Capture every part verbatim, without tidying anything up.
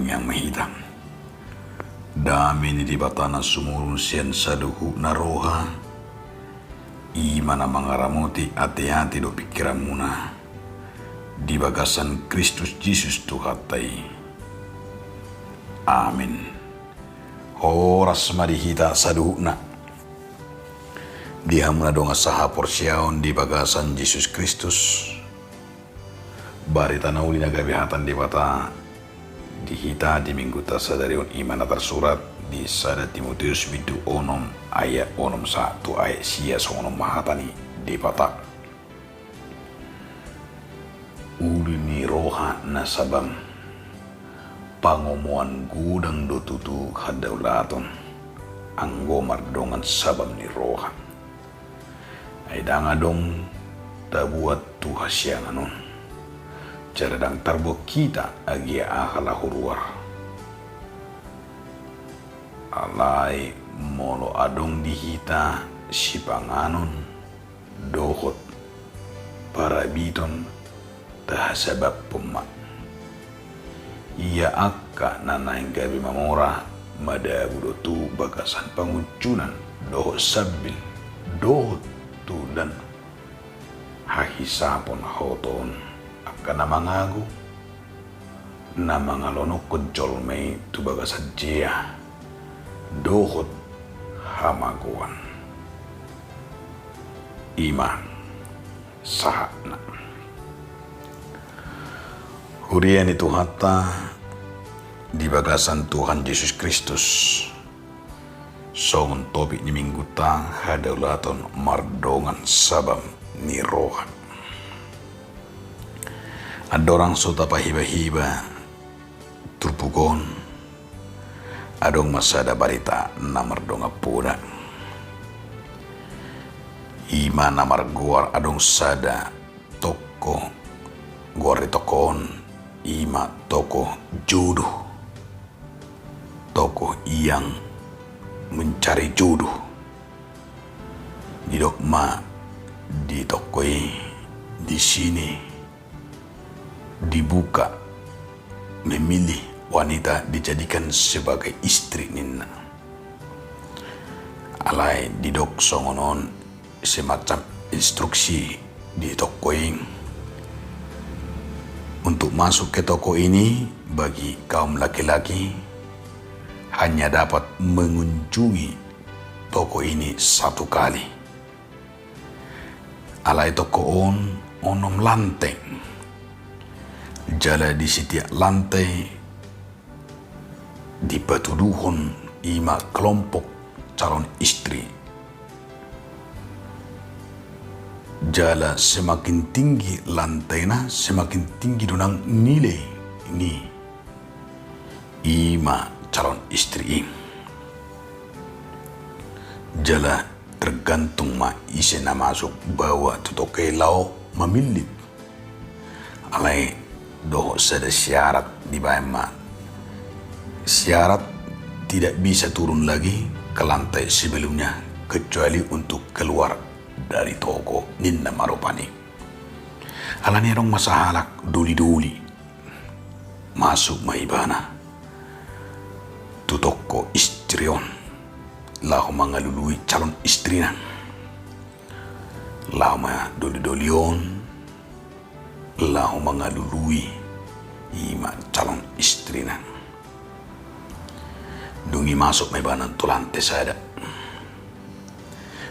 Martangiang ma hita. Dame ni Debata na sumurung sian saluhutna roha, i ma na mangaramoti ateate dohot pingkiranmuna di bagasan Kristus Jesus Tuhanta i. Amen. Horas ma di hita saluhutna. Di hamu na dongan sahaporseaon di bagasan Jesus Kristus, barita na uli na gabe hata ni Debata di hita di Minggunta sadari on i ma na tarsurat di sada Timoteus bindu onom ayat onom sahat tu ayat sia. Songon on ma hata ni Debata. Uli ni roha na sabam, pangomoan godang do tutu hadaulaton, anggo mardongan sabam ni roha. Ai ndang adong tabuat tu hasiangan on, jala ndang tarbuat hita agia aha laho ruar. Alai molo adong di hita sipanganon dohot parabiton, tahasabaphon ma. Ia angka na naeng gabe mamora madabu do tu bagasan pangunjunan dohot sambil dohot tu dan hahisapon haotoon angka na mangago, na mangalonokhon jolma i tu bagasan jea dohot hamagoan. I ma sahatna. Huria ni Tuhanta di bagasan Tuhan Jesus Kristus, songon topik ni Minggunta, hadaulaton mardongan sabam ni roha. Andorang so tapahibahiba turpuk on, adong ma sada barita na mardongan poda. I ma na margoar adong sada toko, goar ni toko on i ma toko jodoh, toko yang mencari jodoh. Didok ma di toko i, di sini dibuka memilih wanita dijadikan sebagai istri ninna. Alai didok songon on semacam instruksi di toko i. Untuk masuk ke toko ini bagi kaum laki-laki hanya dapat mengunjungi toko ini satu kali. Alai toko on onom lante. Jala di setiap lante dipatuduhon i ma kelompok calon istri. Jala semakin tinggi lantena, semakin tinggi do nang nilai ni i ma calon istri i. Jala tergantung ma ise na masuk baoa tu toko i laho mamillit. Alai dohot sada syarat dibaen ma. Syarat tidak bisa turun lagi ke lantai sebelumnya kecuali untuk keluar dari toko ninna ma rupani. Alani adong ma sahalak doli-doli. Masuk ma ibana tu toko istri on laho mangalului calon istrina. Laho ma doli-doli on laho mangalului i ma calon istrina. Dung i masuk ma ibana tu lante sada.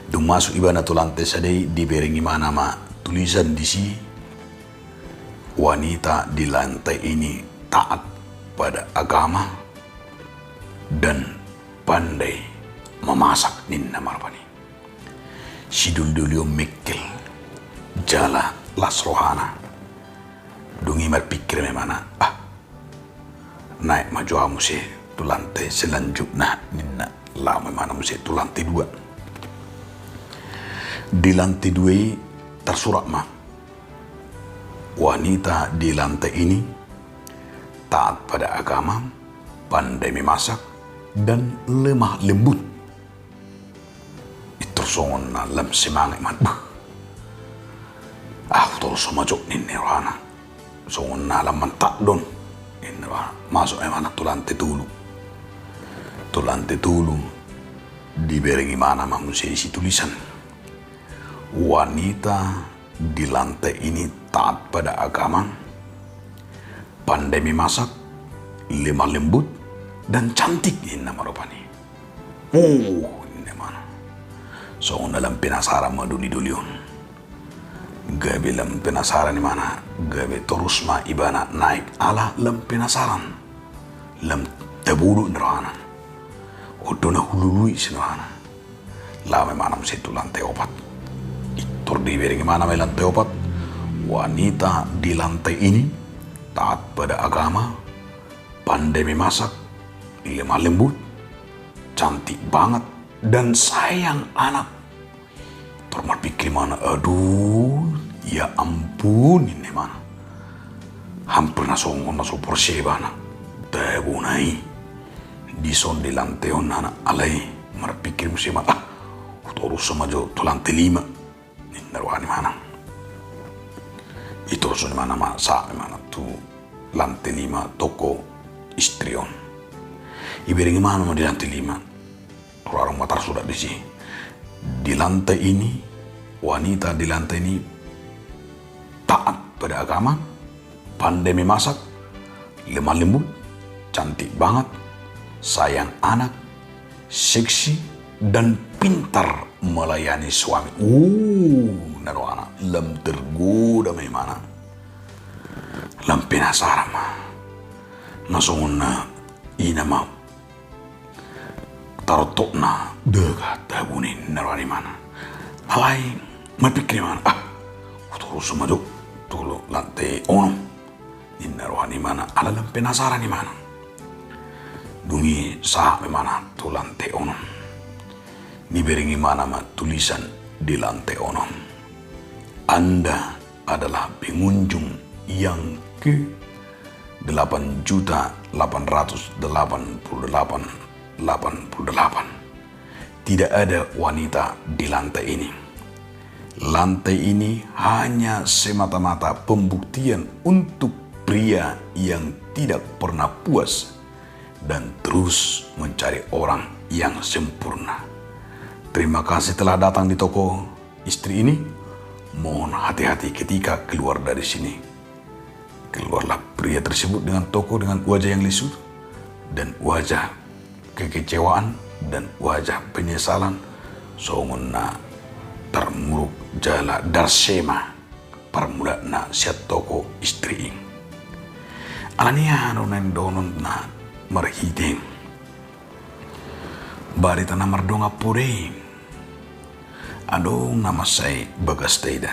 Dung masuk ibana tu lante sada i, dibereng ibana ma tulisan disi, wanita di lantai ini taat pada agama dan pandai memasak ninna ma rupani. Sidoli-doli on mengkel jala las rohana. Dung i marpingkir ma ibana, ah, naek ma jo au muse tu lantai selanjutna ninna. Laho ma ibana muse tu lantai dua. Di lantai dua i tarsurat ma, wanita di lantai ini taat pada agama, pandai memasak dan lemah lembut. Intor songon na lam semangat ma. Bah, ahu torus ma jok ninna rohana. Songon na lam mantap do on. Ninna ma, masuk ma imana tu lante tolu. Tu lante tolu dibereng imana ma muse isi tulisan: Wanita di lantai ini taat pada agama, pandai memasak, lemah lembut, dan cantik, ninna ma rupani. Oh, ninna imana. Songon na lam penasaran ma doli-doli on. Gabe lam penasaran imana, gabe torus ma ibana naek ala lam penasaran. Lam tabodo ni rohana. On do na hulului sian rohana. Laho ma imana muse tu lantai opat. Pintor dibereng imana ma i lantai opat: Wanita di lantai ini taat pada agama, pandai memasak, lemah lembut, cantik banget, dan sayang anak. Pintor marpikir imana, aduh, ya ampun, ninna imana. Hampir na songon na so porsea ibana. Tabo na i. Dison di lantai on, ninna, alai marpikir muse imana, ah, hutorus ma jo tu lantai lima, ninna roha ni imana. Ditorus imana ma, sahat imana tu lantai lima toko istri on. Dibereng imana ma di lantai lima. Rarang ma tarsurat disi: Di lantai ini, wanita di lantai ini taat pada agama, pandai memasak, lemah lembut, cantik banget, sayang anak, seksi, dan pintar melayani suami. Uh, ninna rohana, lam tergoda ma imana. Lam penasaran ma. Na songon na i nama tarototna, dega tabo, ninna roha ni imana. Alai marpikir imana, ah, hutorus ma jo tu lantai onom, ninna roha ni imana, ala lam penasaran imana. Dung i sahat ma imana tu lantai onom. Dibereng imana ma tulisan di lantai onom: Anda adalah pengunjung yang ke delapan juta delapan ratus delapan puluh delapan, delapan puluh delapan. Tidak ada wanita di lantai ini. Lantai ini hanya semata-mata pembuktian untuk pria yang tidak pernah puas dan terus mencari orang yang sempurna. Terima kasih telah datang di toko istri ini. Mohon hati-hati ketika keluar dari sini. Keluarlah pria tersebut dengan toko dengan wajah yang lesu dan wajah kekecewaan dan wajah penyesalan, songon na tarmuruk jala darsema parmulana sian toko istri i. Alani aha do naeng dohononna marhite barita na mardongan poda i? Adong na mansai bagas taida.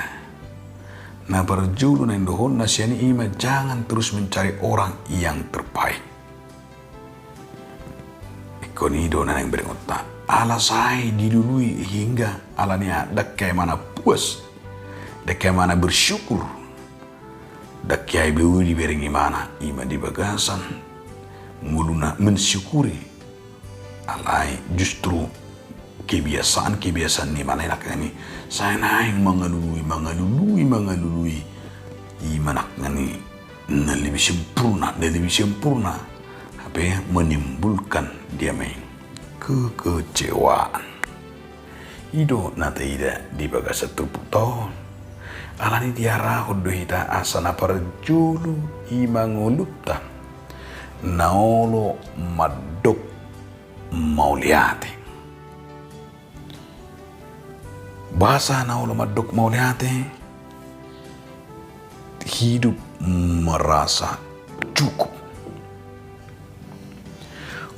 Na parjolo naeng dohononna sian i ima jangan terus mencari orang yang terbaik. Ingkon i do na naeng berengonta. Ala sai dilului hingga alani aha, ndang hea imana puas, ndang hea imana bersyukur. Ndang hea i be dibereng imana ima di bagasan ngoluna mensyukuri. Alai justru kebiasaan-kebiasaan ni imana i nangkaning i sai naeng mangalului, mangalului, mangalului. Ima nangkaning i na lebih sempurna, na lebih sempurna. Hape menimbulkan dia main kekecewaan. I do na taida di bagasan turpukta on. Alani diarahon do hita asa na parjolo ima ngolunta na olo mandok mauliate. Boasa na olo mandok mauliate? Hidup merasa cukup.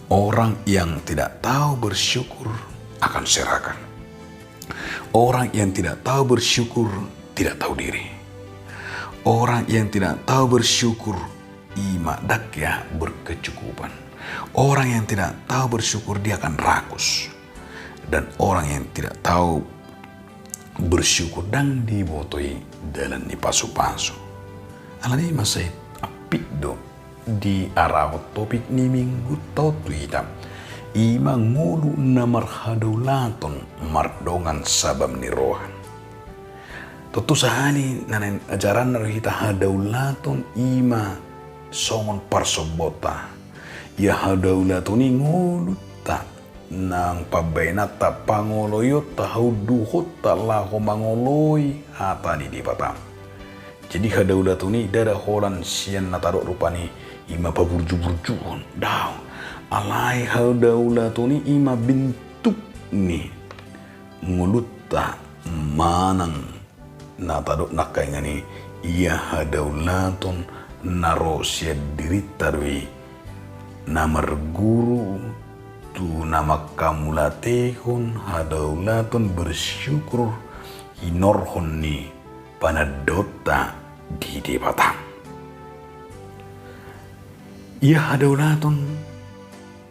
Orang yang tidak tahu bersyukur akan serakah. Orang yang tidak tahu bersyukur tidak tahu diri. Orang yang tidak tahu bersyukur ima ndang hea berkecukupan. Orang yang tidak tahu bersyukur dia akan rakus. Dan orang yang tidak tahu bersyukur ndang diboto i dalan ni pasu-pasu. Alani i mansai apik do diarahon topik ni minggunta on tu hita. Ima ngolu na marhadaulaton mardongan sabam ni roha. Tontu sahali na naeng ajaranna do hita hadaulaton ima songon parsombonta. Ia hadaulaton i ngolunta, nang pambahenanta, pangoloionta, haunduhonta laho mangoloi hata ni Debata. Jadi hadaulaton i ndada holan sian na tadok rupani i ma paburjuburjuhon, daong. Alai hadaulaton i i ma bentuk ni ngolunta manang na tadok nangkaningan i, ia hadaulaton na ro sian dirinta do i, na marguru tu na manghamauliatehon hadaulaton bersyukur hinorhon ni panandaonta di Debata. Ia hadaulaton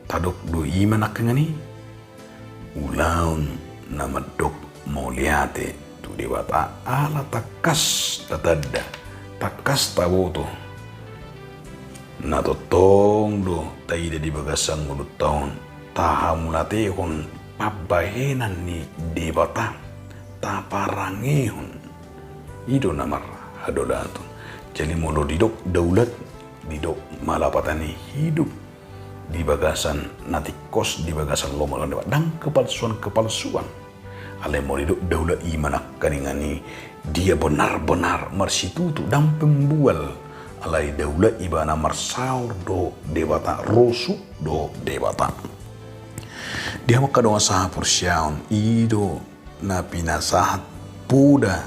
tadok do i ma nangkaningan i ulaon na mandok mauliate tu Debata, ala tangkas tatanda, tangkas taboto, na tongtong do taida di bagasan ngolunta on, tahamauliatehon pambahenan ni Debata, taparangehon. I do na marhadaulaton. Jadi molo didok daulat, didok malapatan ni hidup di bagasan na tingkos, di bagasan lomo, ndang kepalsuan-kepalsuan. Alai molo didok daulat i ma nangkaningan i dia benar-benar marsitutu, ndang pembual. Alai daulat ibana marsaor dohot Debata, rosup dohot Debata. Di hamu angka dongan sahaporseaon, i do na pinasahat poda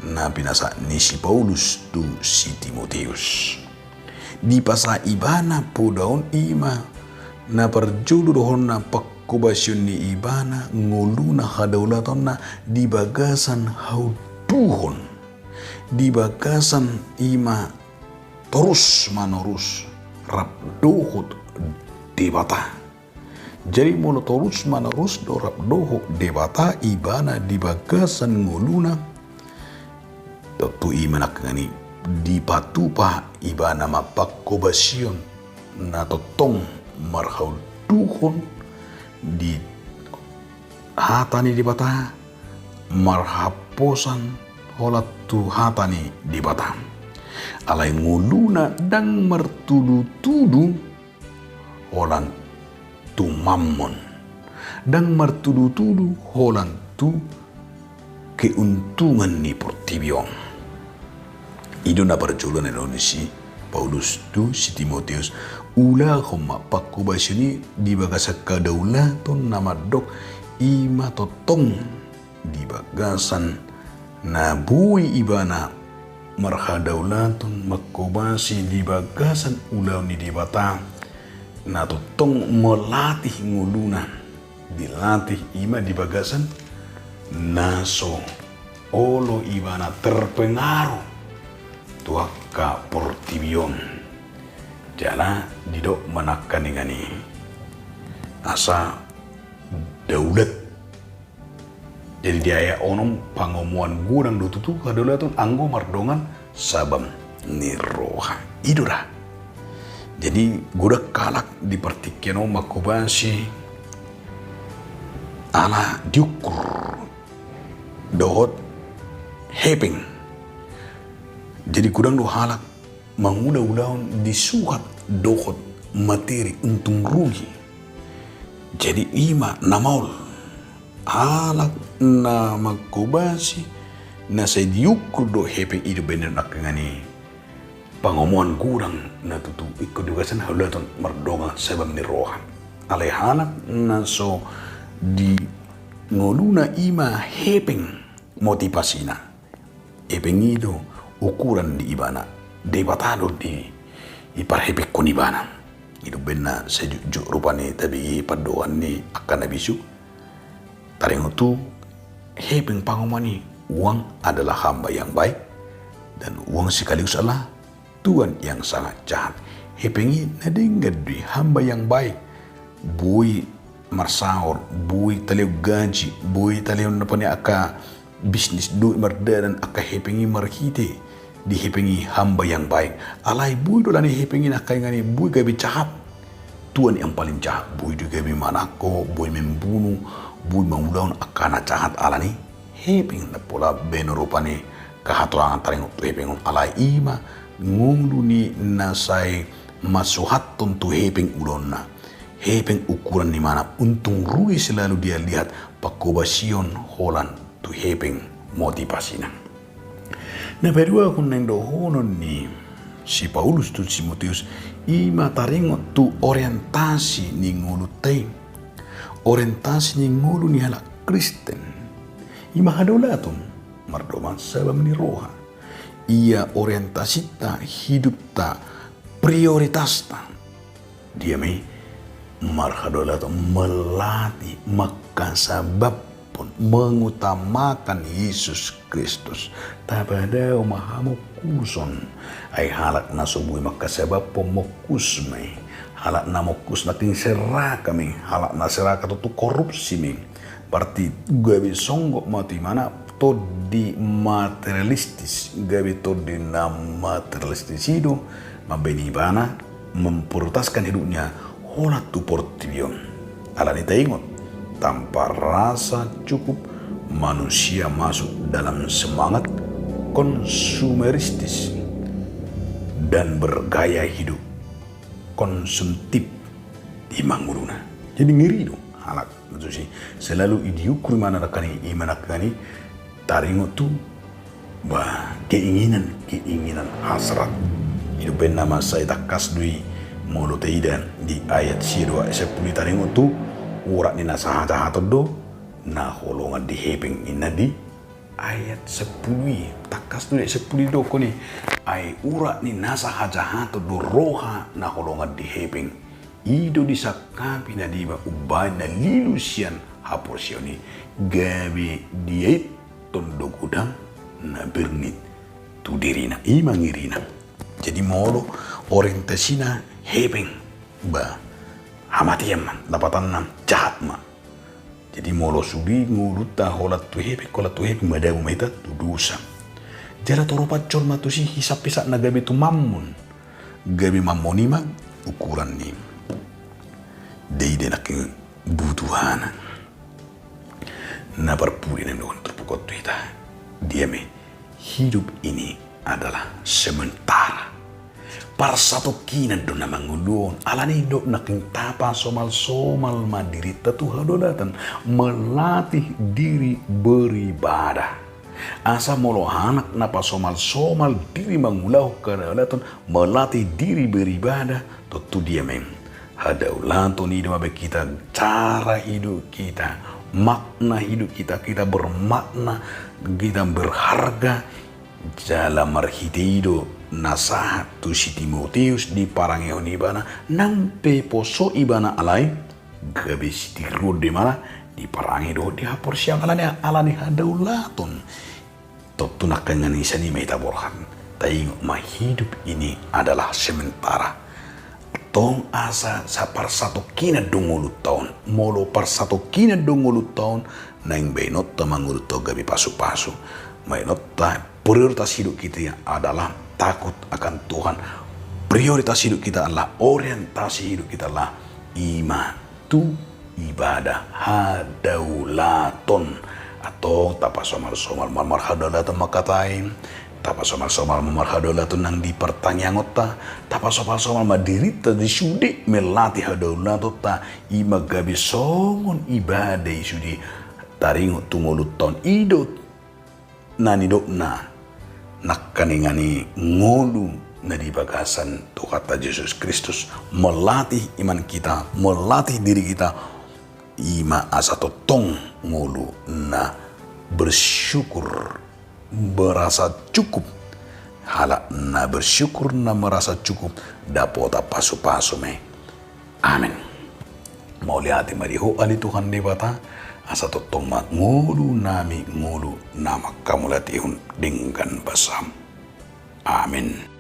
na pinasahat ni si Paulus tu si Timoteus. Dipasahat ibana poda on i ma na parjolo dohonna pangkobasion ni ibana ngoluna, hadaulatonna di bagasan haunduhon, di bagasan i ma torus manorus rap dohot Debata. Jadi molo torus manorus do rap dohot Debata ibana di bagasan ngoluna, tontu i ma nangkaningan i dipatupa ibana ma pangkobasion na tongtong marhaunduhon di hata ni Debata, marhaposan holan tu hata ni Debata. Alai ngoluna ndang martudutudu holan tu mammon, ndang martudutudu holan tu keuntungan ni portibi on. I do na parjolo na nidok ni si Paulus tu si Timoteus, ulahon ma pangkobasion i di bagasan hadaulaton na mandok i ma tongtong di bagasan na boi ibana marhadaulaton, mangkobasi di bagasan ulaon ni Debata, na tongtong melatih ngoluna, dilatih i ma di bagasan na so olo ibana terpengaruh tu angka portibi on. Jala didok ma nangkaningan i asa daulat. Jadi di ayat onom, pangomoan godang do tutu hadaulaton anggo mardongan sabam ni roha. I do da. Jadi godang halak di partingkian on mangkobasi ala diukur dohot hepeng. Jadi godang do halak mangula ulaon disuhat dohot materi, untung rugi. Jadi i ma na maol, halak na mangkobasi na sai diukur do hepeng i do, baen nangkaningan i pangomoan godang na tutu ingkon di bagasan hadaulaton mardongan sabam ni roha. Alai halak na so di ngoluna i ma hepeng motivasina. Hepeng i do ukuran di ibana, Debata do di, diparhepenghon ibana. I do umbahen na sai jotjot rupani tabege pandohan ni angka na bisuk. Taringot tu hepeng pangomoan i, uang adalah hamba yang baik dan uang sekaligus adalah tuan yang sangat jahat. Hepeng i na denggan do i, hamba yang baik. Boi marsaor, boi talehon gaji, boi talehon apa ni angka bisnis, dohot mardalan, angka hepeng i marhite di hepeng i hamba yang baik. Alai boi do alani hepeng i nangkaningan i boi gabe jahat. Tuan yang paling jahat, boi do gabe manangko, boi membunuh, boi mangulahon angka na jahat alani hepeng. Na pola baen rupani angka hatorangan taringot tu hepeng on, alai i ma ngolu ni na sai mansuhathon tu hepeng ulaonna. Hepeng ukuran ni manat, untung rugi selalu dia lihat pangkobasion holan tu hepeng motivasina. Na paduahon na dohonon ni si Paulus tu si Timoteus, i ma taringot tu orientasi ni ngolunta i. Orientasi ni ngolu ni halak Kristen i ma hadaulaton, mardoman sabam ni roha. Ia orientasinta, hidupta, prioritasta. Dia ma i? Marhadaulaton, melatih, mangkasababhon, mengutamakan Yesus Kristus. Tapadao ma hamongkuson. Ai halak na so boi mangkasababhon mongkus ma i. Halak na mongkus nangkin serakah ma i. Halak na serakah tontu korupsi ma i. Berarti gabe songgop ma tu ibana tondi materialistis, gabe tondi na materialistis i do mambahen ibana memprioritaskan hidupnya holan tu portibi on. Alani taingot, tanpa rasa cukup manusia masuk dalam semangat konsumeristis dan bergaya hidup konsumtif di manguluna. Jadi ngeri do halak na tusi. Selalu i diukur ibana nangkin i, ima nangkin i taringot tu, bah, keinginan, keinginan hasrat. I do umbahen na mansai tangkas do i molo taida di ayat sia dohot ayat sampulu i taringot tu urat ni na sahajahaton do na holongan di hepeng, ninna di ayat sampulu i. Tangkas do di ayat sampulu i didokkon i, ai urat ni na sahajahaton do roha na holongan di hepeng. I do disangkapi na deba umbahen na lilu sian haporseaon i, gabe diaithon do godang na bernit tu dirina. I ma ngerina. Jadi molo orientasina hepeng, bah, hamatean ma, lapatanna jahat ma. Jadi molo sude ngolunta holan tu hepeng, holan tu hepeng, madabu ma hita tu dosa. Jala toropan jolma tusi hisap-hisapna gabe tu mammon. Gabe mammon i ma ukuran ni daidaina, kebutuhanna. Na parpudi na dohot turpuk on tu hita. Dia ma i? Hidup ini adalah sementara. Parsatongkinan do na mangolu on, alani i do nangkin tapasomalsomal ma dirinta tu hadaulaton, melatih diri beribadah. Asa molo halak na pasomalsomal diri mangulahon hadaulaton, melatih diri beribadah, tontu dia ma i? Hadaulaton i do mambahen hita cara hidup hita, makna hidup hita, hita bermakna, hita berharga. Jala marhite i do na sahat tu si Timoteus diparangehon ibana, nang pe poso ibana alai gabe sitiruon do ibana diparange dohot di haporseaon, alani, alani hadaulaton. Tontu nangkin i, sian i ma hita borhat. Taingot ma, hidup ini adalah sementara. Tong asa saparsatongkinan do ngolunta on. Molo parsatongkinan do ngolunta on, naeng baenonta ma ngolunta on gabe pasupasu. Baenonta prioritas hidup kita adalah takut akan Tuhan. Prioritas hidup kita adalah, orientasi hidup kita adalah i ma tu ibadah hadaulaton. Antong tapasomalsomal ma marhadaulaton mangkatai, tapasomalsomal ma marhadaulaton nang di partangiangonta, tapasomalsomal ma dirinta di sude melatih hadaulatonta, i ma gabe songon ibadah i sude taringot tu ngolunta on. I do na nidokna nangkaningan i ngolu na di bagasan Tuhanta Jesus Kristus, melatih iman kita, melatih diri kita, i ma asa tongtong ngolu na bersyukur, merasa cukup. Halak na bersyukur, na merasa cukup, dapotan pasupasu ma i. Amen. Mauliate ma di Ho ale Tuhan Debata, asa tongtong ma ngolunami ngolu na manghamauliatehon denggan basaM. Amen.